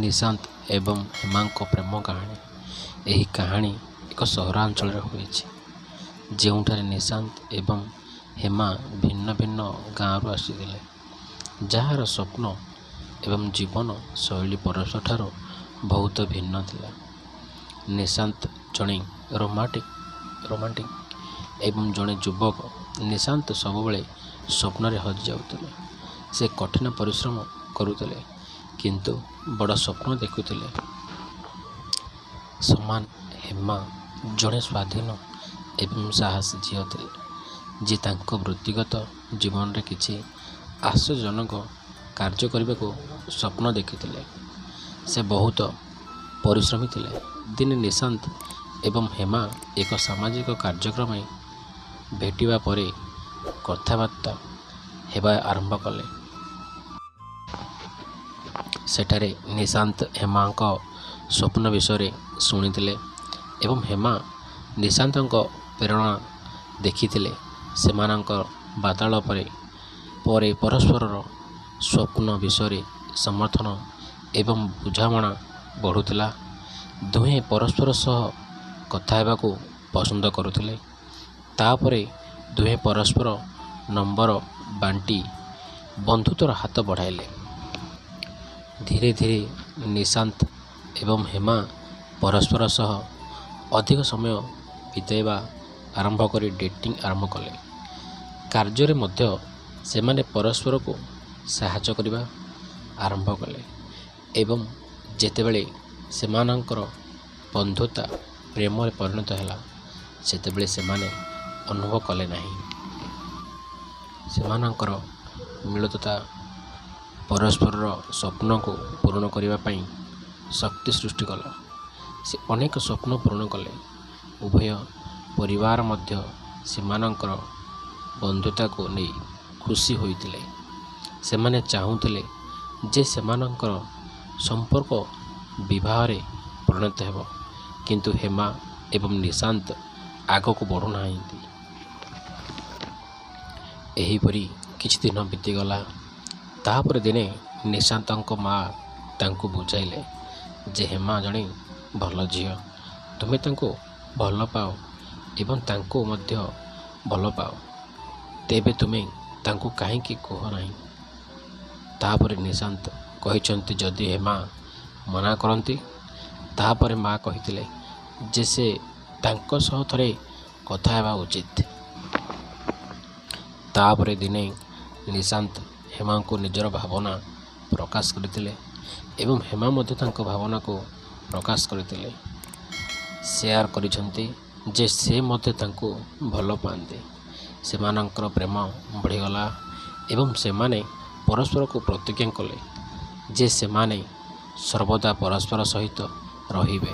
ନିଶାନ୍ତ ଏବଂ ହେମାଙ୍କ ପ୍ରେମ କାହାଣୀ। ଏହି କାହାଣୀ ଏକ ସହରାଞ୍ଚଳରେ ହୋଇଛି, ଯେଉଁଠାରେ ନିଶାନ୍ତ ଏବଂ ହେମା ଭିନ୍ନ ଭିନ୍ନ ଗାଁରୁ ଆସିଥିଲେ, ଯାହାର ସ୍ୱପ୍ନ ଏବଂ ଜୀବନ ଶୈଳୀ ପରସ୍ପରଠାରୁ ବହୁତ ଭିନ୍ନ ଥିଲା। ନିଶାନ୍ତ ଜଣେ ରୋମାଣ୍ଟିକ୍ ଏବଂ ଜଣେ ଯୁବକ। ନିଶାନ୍ତ ସବୁବେଳେ ସ୍ୱପ୍ନରେ ହଜିଯାଉଥିଲେ। ସେ କଠିନ ପରିଶ୍ରମ କରୁଥିଲେ, କିନ୍ତୁ ବଡ଼ ସ୍ୱପ୍ନ ଦେଖୁଥିଲେ। ସମାନ ହେମା ଜଣେ ସ୍ୱାଧୀନ ଏବଂ ସାହସୀ ଝିଅ ଥିଲେ, ଯିଏ ତାଙ୍କ ବୃତ୍ତିଗତ ଜୀବନରେ କିଛି ଆଶ୍ଚର୍ଯ୍ୟଜନକ କାର୍ଯ୍ୟ କରିବାକୁ ସ୍ୱପ୍ନ ଦେଖିଥିଲେ। ସେ ବହୁତ ପରିଶ୍ରମୀ ଥିଲେ। ଦିନେ ନିଶାନ୍ତ ଏବଂ ହେମା ଏକ ସାମାଜିକ କାର୍ଯ୍ୟକ୍ରମରେ ଭେଟିବା ପରେ କଥାବାର୍ତ୍ତା ହେବା ଆରମ୍ଭ କଲେ। ସେଠାରେ ନିଶାନ୍ତ ହେମାଙ୍କ ସ୍ୱପ୍ନ ବିଷୟରେ ଶୁଣିଥିଲେ ଏବଂ ହେମା ନିଶାନ୍ତଙ୍କ ପ୍ରେରଣା ଦେଖିଥିଲେ। ସେମାନଙ୍କ ବାର୍ତ୍ତାଳାପ ପରେ ପରସ୍ପରର ସ୍ୱପ୍ନ ବିଷୟରେ ସମର୍ଥନ ଏବଂ ବୁଝାମଣା ବଢ଼ୁଥିଲା। ଦୁହେଁ ପରସ୍ପର ସହ କଥା ହେବାକୁ ପସନ୍ଦ କରୁଥିଲେ। ତା'ପରେ ଦୁହେଁ ପରସ୍ପର ନମ୍ବର ବାଣ୍ଟି ବନ୍ଧୁତ୍ୱର ହାତ ବଢ଼ାଇଲେ। ଧୀରେ ଧୀରେ ନିଶାନ୍ତ ଏବଂ ହେମା ପରସ୍ପର ସହ ଅଧିକ ସମୟ ବିତାଇବା ଆରମ୍ଭ କରି ଡେଟିଂ ଆରମ୍ଭ କଲେ। କାର୍ଯ୍ୟରେ ମଧ୍ୟ ସେମାନେ ପରସ୍ପରକୁ ସାହାଯ୍ୟ କରିବା ଆରମ୍ଭ କଲେ ଏବଂ ଯେତେବେଳେ ସେମାନଙ୍କର ବନ୍ଧୁତା ପ୍ରେମରେ ପରିଣତ ହେଲା, ସେତେବେଳେ ସେମାନେ ଅନୁଭବ କଲେ ନାହିଁ। ସେମାନଙ୍କର ମିଳିତତା ପରସ୍ପରର ସ୍ୱପ୍ନକୁ ପୂରଣ କରିବା ପାଇଁ ଶକ୍ତି ସୃଷ୍ଟି କଲା। ସେ ଅନେକ ସ୍ୱପ୍ନ ପୂରଣ କଲେ। ଉଭୟ ପରିବାର ମଧ୍ୟ ସେମାନଙ୍କର ବନ୍ଧୁତାକୁ ନେଇ ଖୁସି ହୋଇଥିଲେ। ସେମାନେ ଚାହୁଁଥିଲେ ଯେ ସେମାନଙ୍କର ସମ୍ପର୍କ ବିବାହରେ ପରିଣତ ହେବ, କିନ୍ତୁ ହେମା ଏବଂ ନିଶାନ୍ତ ଆଗକୁ ବଢ଼ୁନାହାନ୍ତି। ଏହିପରି କିଛି ଦିନ ବିତିଗଲା। ତା'ପରେ ଦିନେ ନିଶାନ୍ତଙ୍କ ମା ତାଙ୍କୁ ବୁଝାଇଲେ ଯେ ହେମା ଜଣେ ଭଲ ଝିଅ, ତୁମେ ତାଙ୍କୁ ଭଲ ପାଅ ଏବଂ ତାଙ୍କୁ ମଧ୍ୟ ଭଲ ପାଅ, ତେବେ ତୁମେ ତାଙ୍କୁ କାହିଁକି କୁହ ନାହିଁ? ତା'ପରେ ନିଶାନ୍ତ କହିଛନ୍ତି, ଯଦି ହେମା ମନା କରନ୍ତି? ତା'ପରେ ମା କହିଥିଲେ ଯେ ସେ ତାଙ୍କ ସହ ଥରେ କଥା ହେବା ଉଚିତ। ତା'ପରେ ଦିନେ ନିଶାନ୍ତ ହେମାଙ୍କୁ ନିଜର ଭାବନା ପ୍ରକାଶ କରିଥିଲେ ଏବଂ ହେମା ମଧ୍ୟ ତାଙ୍କ ଭାବନାକୁ ପ୍ରକାଶ କରିଥିଲେ। ସେୟାର କରିଛନ୍ତି ଯେ ସେ ମଧ୍ୟ ତାଙ୍କୁ ଭଲ ପାଆନ୍ତି। ସେମାନଙ୍କର ପ୍ରେମ ବଢ଼ିଗଲା ଏବଂ ସେମାନେ ପରସ୍ପରକୁ ପ୍ରତିଜ୍ଞା କଲେ ଯେ ସେମାନେ ସର୍ବଦା ପରସ୍ପର ସହିତ ରହିବେ।